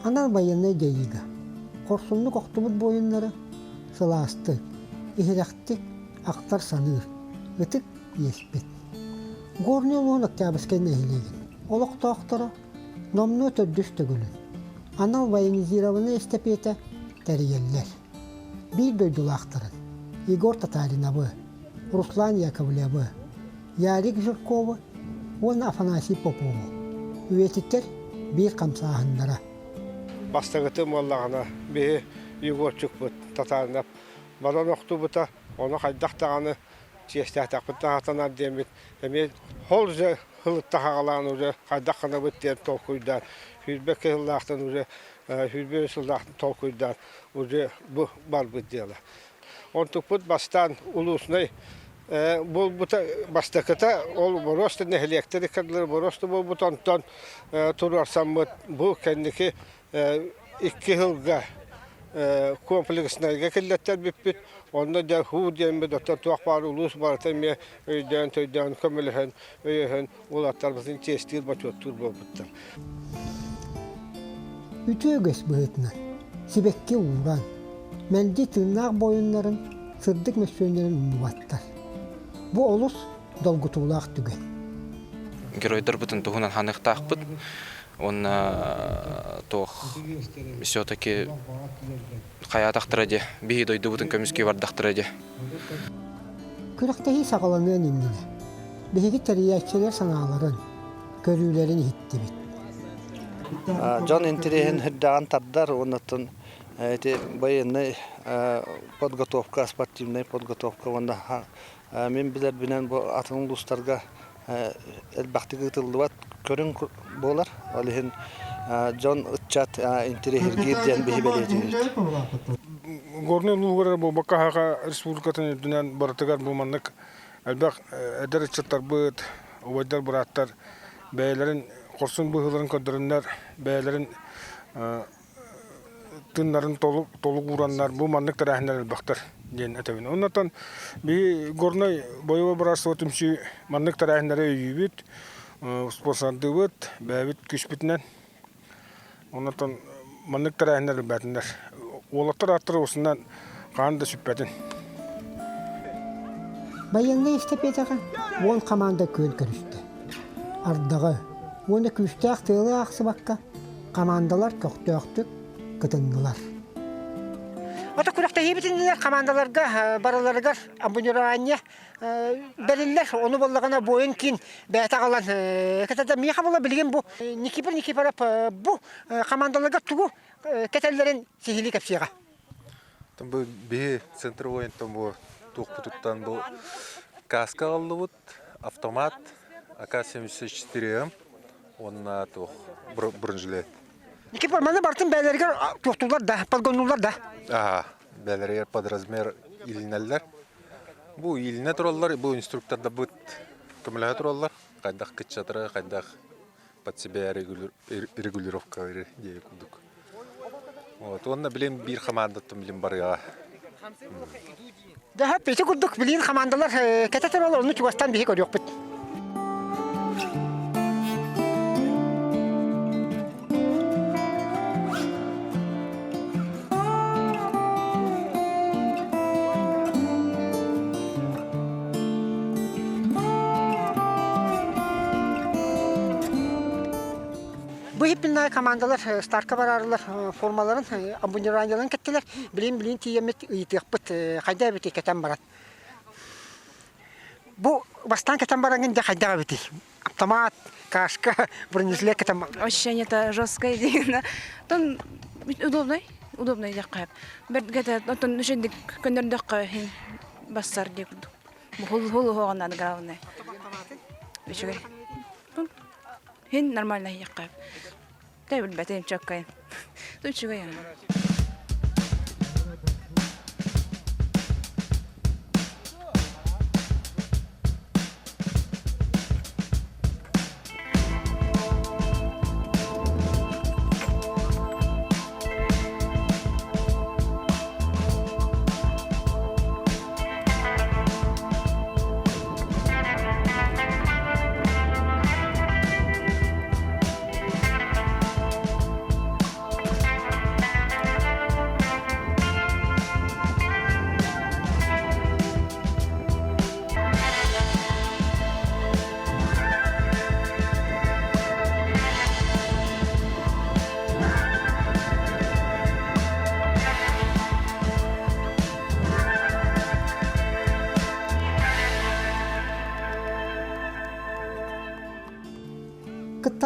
Анал байыаннай дьайыыга хорсуннук охтубут буойуннары сылаастык, иһирэхтик ахтар-саныыр ытык иэспит. Горнай улууһун Октябрьскай нэһилиэгин олохтоохторо номнуо төрдүс төгүлүн анал военизированнай эстэпиэтэ тэрийэллэр. Биир дойдулаахтарын Егор Татариновы, Руслан Яковлевы, Ярик Жирковы уонна Афанасий Попову үйэтитэр биир хамсааһыннара. Бастакытын буоллаҕына, биһи Егорчукпут Татаринов баран охтубута, ону хайдах даҕаны чиэстээтэхпит сатанар диэммит эмиэ ол же ылытта хаҕалаан уже хайдах гынабыт диэн толкуйдаан 22 сыллаахтан уже 21 сыллаахтан толкуйдаан уже бу барбыт дьыала. Онтукпут бастаан улуснай буолбута бастакыта ол боруоста нэһилиэктэри кырдылар боруоста буолбут онтон туруорсаммыт бу кэнники икки сылга комплекснайга киллэттэрбиппит. Онно дьэ һуу диэммит оттон туох баар улуус барыта эмиэ өйдөөн-төйдөөн көмөлөһөн, өйөһөн уолаттарбытын чиэстиир, бочуоттуур буолбуттар. Үтүө үгэс быһыытынан сибэкки ууран, мэлдьи тыыннаах буойуннарын сырдык мөссүөннэрин умнубаттар. Бу олус долгутуулаах түгэн. Геройдарбытын туһунан ханыахтаахпыт уонна туох все-таки хайаатахтара дии, биһи дойдубутун көмүскүү бардахтара дии. Күрэхтэһии саҕаланыан иннинэ биһиги тэрийээччилэр санааларын, көрүүлэрин иһиттибит. Дьон интэриэһин үрдэҕин тардар уонна ити военный подготовка, спортивная подготовка уонна мин билэрбинэн бу атын улуустарга элбэхтик ыытыллыбат көрүҥ буолар. Ол иһин дьон ыччат интэриэһиргиир диэн биһи бэлиэтиибит. Горнай улууһугар буолбакка Саха Республикатын үрдүнэн барытыгар бу маннык элбэх эдэр ыччаттарбыт, убайдар, бырааттар бэйэлэрин хорсун быһыыларын көрдөрөннөр, бэйэлэрин тыыннарын толук уураннар бу маннык тэрээһиннэр элбэхтэр диэн этэбин. Оннотон биһи Горнай боевой братство түмсүү маннык тэрээһиннэри өйүүбүт, спонсордыыбыт, бэйэбит күүспүтүнэн. Оннотон маннык тэрээһиннэр элбээтиннэр. Уолаттар ааттара усунан хаан да сүппэтин. Байыаннай эстэпиэтэҕэ уон хамаанда күөн көрүстэ. Ардаҕы уонна күүстээх тыалы аахсыбакка Хамаандалар көхтөөхтүк кытыннылар. Ото күрэхтэһиибитиннилэр хамаандаларга барыларыгар обмундирование бэриллэр. Ону буоллаҕына буойун киин бэйэтэ аҕалан кэтэтэ. Миэхэ була билигин бу Никифор Никифоров бу хамаандаларга тугу кэтэллэрин сиһилии кэпсиэҕэ. Бу биһи центр воинтан бу туохпутуттан бу каска аҕаллыбыт, автомат АК-74М уонна туох бронежилет. Никифор, маны барытын бээлэригэр туохтуулар да, подгоннулар да? Аа, бээлэригэр под размер илинэллэр. Бу илинэ тураллар, бу инструктордарбыт көмөлөһө тураллар. Хайдах кыччатары, хайдах под себя регулировкалары диэри курдук. Вот, уонна билин биир хамаандаттан билин барыаҕа. Дьэ, ити курдук билин хамаандалар кэтэ тураллар, ону чугастан биһи көрүөхпүт. Бу иһиппиннэ командалар стартка барарылар формаларын обмундированиеларын кэттилэр. Билин-билин тиийэммит ыйытыахпыт хайда эбитий кэтэн баран. Бу бастаан кэтэн бараҥҥын дьэ хайдах эбитий? Автомат, кашка, бронежилет кэтэн Ощущение-то жесткое диэн. Тон удобный, удобный диэххэ. Бэрт оттон үчүгдик көннөрдөххө иһин бассар диye курдук. Хул хул уһуоҕунан главное. Үчүгэй. Хин нормально иһиэххэ. Тэ билбэтим чөккөйүн. Үчүгэй.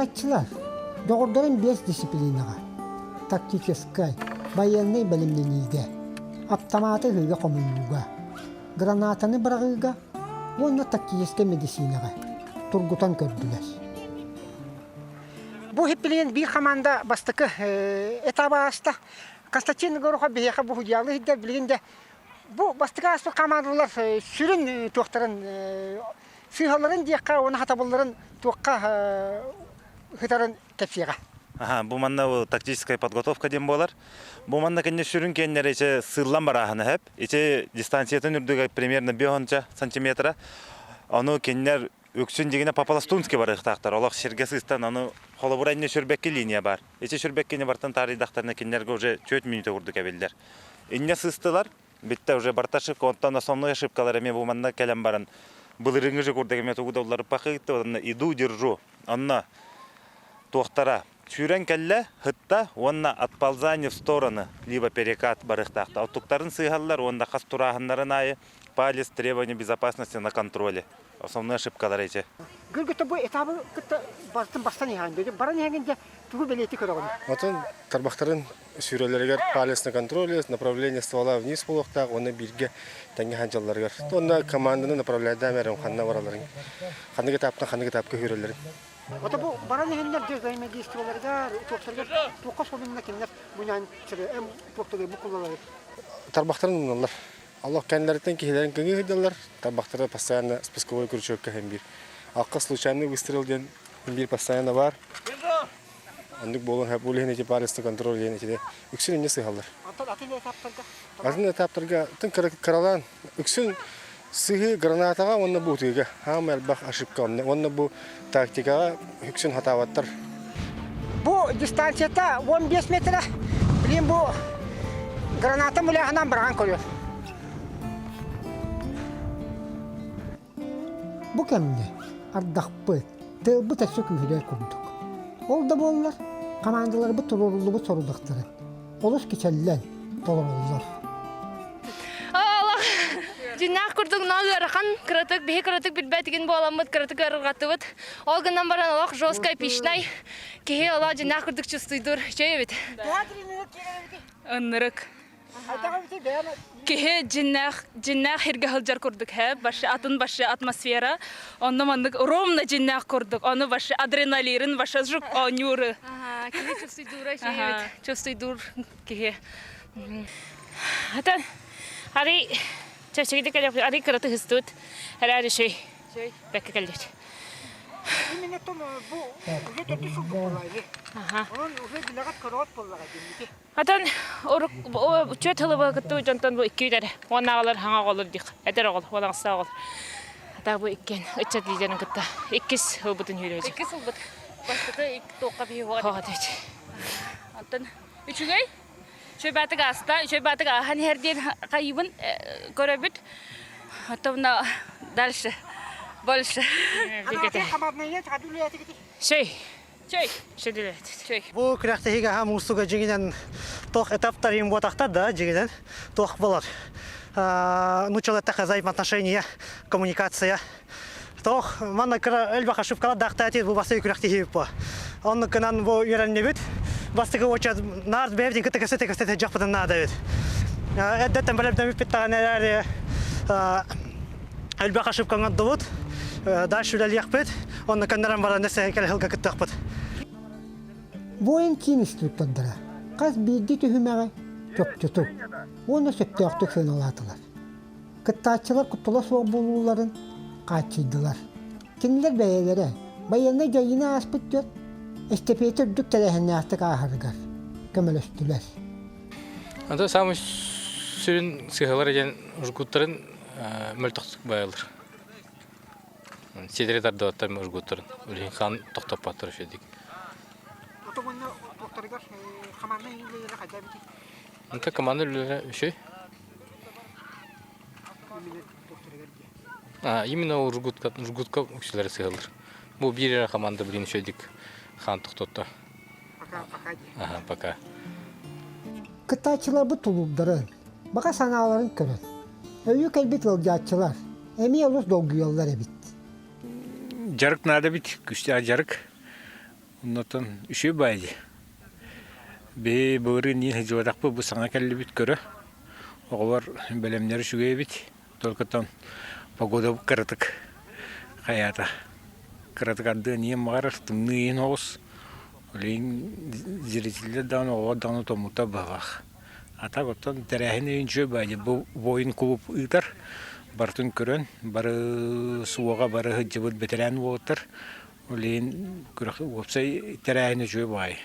Кыттааччылар доҕордорун биэс дисциплинаҕа тактическай, байыаннай бэлэмнэниигэ, аптамааты ыһыыга хомуйууга, гранатаны быраҕыыга уонна тактическай мэдиссиинэҕэ тургутан көрдүлэр. Бу иһиппилигин биир хамаанда бастакы этаба ааста. Константин Горохов биһиэхэ бу судьуйалыы сылдьар билигин де бу бастакы ааспыт хамаандалар сүрүн туохтарын сыыһаларын диэххэ уонна хатабылларын туохха ыытарын кэпсиэҕэ. Аха, бу манна тактическая подготовка диэн буолар. Бу манна кэннэ сүрүн киэннэрэ иче сыыллан барааһына хэп. Иче дистанциятын үрдүгэ примерно 5 сантиметра. Ону кинилэр үксүн дьигинэ по-пластунски барыахтаахтар. Олох сиргэ сыыстан ону холобура инне сүрбэкки линия бар. Ичи сүрбэккини бартан таарыйдахтарына кинилэргэ уже 4 минута курдук эбиллэр. Инне сыстылар, Битте уже барта ошибка, онтон основной ошибкалар эмиэ бу манна кэлэн баран былырыыҥҥы же курдук эмиэ тугу да уларыппахыытты, онно иду держу. Онно туохтара сүүрэн кэллэ, хытта уонна отползание в стороны, либо перекат барыахтаахта. Оттуктарын сыыһаллар уонна хас турааһыннарын аайы палец требования безопасности на контроле. Основной ошибкалар эти. Гүргүтэ бу этабы кытта бартын бастан иһэн, баран иһэн дьэ тугу бэлиэти көрөҕүн? Отон тарбахтарын сүүрэлэригэр палец на контроле, направление ствола вниз буолуохтаах уонна бииргэ тэҥҥэ сылдьалларыгар. Уонна команданы направляйдаан эрэн ханна бараларын, ханнык этаптан ханнык этапка сүүрэллэрин. Ото бу баран иһэннэр дьэ взаимодействиеларыгар, туохтарыгар туохха суолунна кинилэр муньаан эм туохтары букулалары. Тарбахтарын умналлар. Олох кэннилэриттэн киһилэрин кыҥыы сылдьаллар, тарбахтара постоянно спусковой крючокка иһэн биир. Алка случайный выстрел диэн биир постоянно бар. Оннук буолуон сөп. Ол иһин ити палец контроль диэн итини үксүн инньэ сыһаллар. Антон атын этаптарга? Атын этаптарга тын кыралаан үксүн сыһыы гранатаҕа уонна бу утуйга хаама элбэх ошибка онно уонна бу тактикаҕа үксүн хатаабаттар. Бу дистанцията 15 метрэ. Билин бу граната муляһынан быраҕан көрүөр. Бу кэмҥэ ардахпыт, тыалбыт өссө күүһүрэр курдук. Ол да буоллар, хамаандаларбыт туруоруллубут сорудахтарын олус кичэллэн толороллор. Олох дьиннээх курдук но ыарахан кыратык биһи кыратык билбэтигин буоламмыт кыратык ыарырҕаттыбыт. Ол гынан баран олох жесткай пичнай киһи олох дьиннээх курдук чувствуйдуур үчүгэй эбит. Ыннырык. Киһи дьиннээх дьиннээх сиргэ сылдьар курдук һэ башы атын башы атмосфера онно маннык ровно дьиннээх курдук ону башы адреналирин башы жук оонньууру киһи чувствуйдуура чувствуйдуур киһи Ата ари чэпчэкитик кэлиэхпит ари кыраты ыһыстыбыт эрээри үчүгэй бэккэ кэллибит Именно том бу уже төрдүс сыл буолла ини. Онон уже билэҕит көрөҕүт буоллаҕа диэммити. Атын учуот тылы кытты дьонтон бу икки үтэр уоннааҕылар хаҥа оҕолор дих эдэр оҕол уолаҥса оҕол ата бу иккиэн ыччат лидерин кытта иккис ылбытын үүрөөчү иккис ылбыт бастакы туохха биһи хоҕатыч онтон үчүгэй үчүгэй баатык ааста үчүгэй баатык ааһан иһэр диэн хайыбын көрөбүт оттон дальше больше Шей Чэй, шедилет. Чэй. Бу күрэхтэһиигэ аһа муустуга дьиҥинэн туох этаптар буотахтар да дьиҥинэн туох болар. Нуччалар взаимоотношения, коммуникация. Туох манна кыра элбэх ошибкалар даахтаати бу бастакы күрэхтэһии бу. Оннук гынан бу үөрэннибит. Бастакы очередь наар бэйэбитин кытта кэпсэтэ кэпсэтэ дьахпытын наада эбит. Эрдэттэн бэлэмнэммиппит даҕаны эрээри элбэх ошибка оҥордубут. Дальше үлэлиэхпит. Онно көннөрөн баран өссө кэлэ сылга кыттыахпыт. Воин киин инструктордара хас биирдии түһүмэҕи чопчутук уонна сөптөөхтүк сыаналаатылар. Кыттааччылар куттала суох буолууларын хааччыйдылар. Кинилэр бэйэлэрэ байыаннай дьайыыны ааспыт дьон эстэпиэтэ үрдүк тэрээһиннээхтик ааһарыгар көмөлөстүлэр. Ата самый сүрүн сыһалар диэн жгуттарын мөлтөхтүк байалар. Сиэдэри тардыбаттар жгуттарын. Үлүһүн хаан тохтоппоттор үчүгдик. Отомонно туохтарыгар команда үлэлэрэ хайда эбитий? Онто команда үлэлэрэ үчүгэй. А, именно жгутка, жгутка үксүлэрэ сыһалар. Бу биир эрэ команда блин үчүгдик хаан тохтотто. Пока, пока. Ага, пока. Кыттааччыларбыт тулуурдарын, баҕа санааларын көрөн, өйүү кэлбит ыалдьааччылар эмиэ олус долгуйаллар эбит. Дьарык наада эбит, күүстээх дьарык. Оннотон үчүгэй баай дии. Биһи былырыын иин сылдьыбатахпыт бу саҥа кэллибит көрө. Оҕолор бэлэмнэр үчүгэй эбит. Только там погода кыратык хайаата. Кыратык ардыан иэн баҕарар, тымныы иин оҕус. Билигин зрителлэр даҕаны оҕолор даҕаны томмуттар быһалаах. А так оттон тэрээһин өйүн үчүгэй баай дии. Бу воин клуб ыытар. Барытын көрөн, бары суоҕа бары сылдьыбыт бэтэрээн уолаттар Ол иһин күрэх уопсай тэрээһин үчүгэй баҕайы.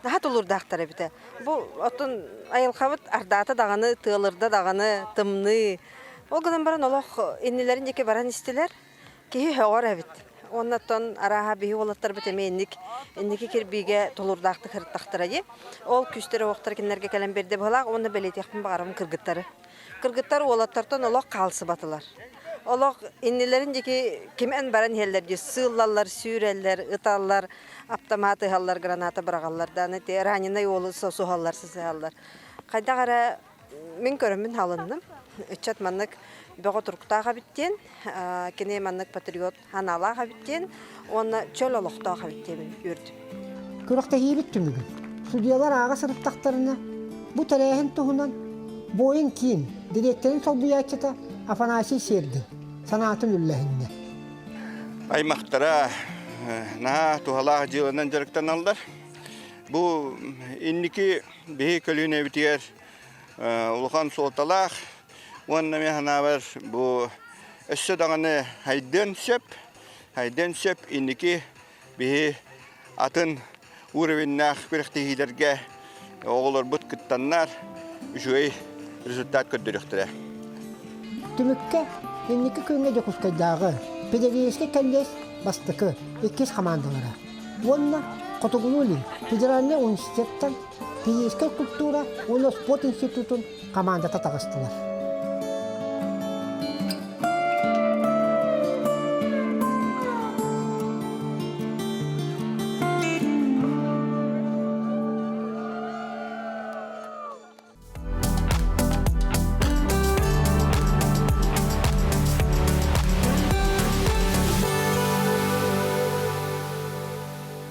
Наһаа тулуурдаахтар эбитэ. Бу оттон айылҕабыт ардаата даҕаны, тыалырда даҕаны, тымныы. Ол гынан баран олох иннилэрин диэки баран истилэр. Киһи сөҕөр эбит. Уонна оттон арааһа биһи уолаттарбыт эмиэ инник инники кирбиигэ тулуурдаахтык сырыттахтара дии. Ол күүстэрэ-уохтара кинилэргэ кэлэн биэрдэ быһыылаах уонна бэлиэтиэхпин баҕарабын кыргыттары. Кыргыттар уолаттартан олох хаалсыбатылар. Олох иннилэрин диэки кимэн баран иһэллэр дии сыыллаллар, сүүрэллэр, ыталлар, аптамаат ыһаллар, граната быраҕаллар даҕаны ити раненый уолу сосуһаллар, сысыһаллар. Хайдах эрэ мин көрөммүн халынным. Ыччат маннык бөҕө туруктаах эбит диэн, кини маннык патриот аналаах эбит диэн уонна чөл олохтоох эбит диэмин үөрдүм. Күрэхтэһиибит түмүгүн судьуйалар ааҕа сырыттахтарына, бу тэрээһин туһунан Воин киин дириэктэрин солбуйааччыта Афанасий Сергин санаатын үллэһиннэ. Аймахтара наһаа туһалаах дьыаланан дьарыктаналлар. Бу инники биһи көлүөнэбитигэр улахан суолталаах уонна мин санаабар бу өссө даҕаны хайдыан сөп, хайдыан сөп инники биһи атын уровеннаах күрэхтэһиилэргэ оҕолорбут кыттаннар үчүгэй результат көрдөрүөхтэрэ. Түмүккэ инники күҥҥэ Дьокуускайдааҕы педагогическай кэллиэс бастакы, иккис хамаандалара уонна Хотугулуу-Илин федеральнай университеттан физическэй культура уонна спорт институтун хамаандата таҕыстылар.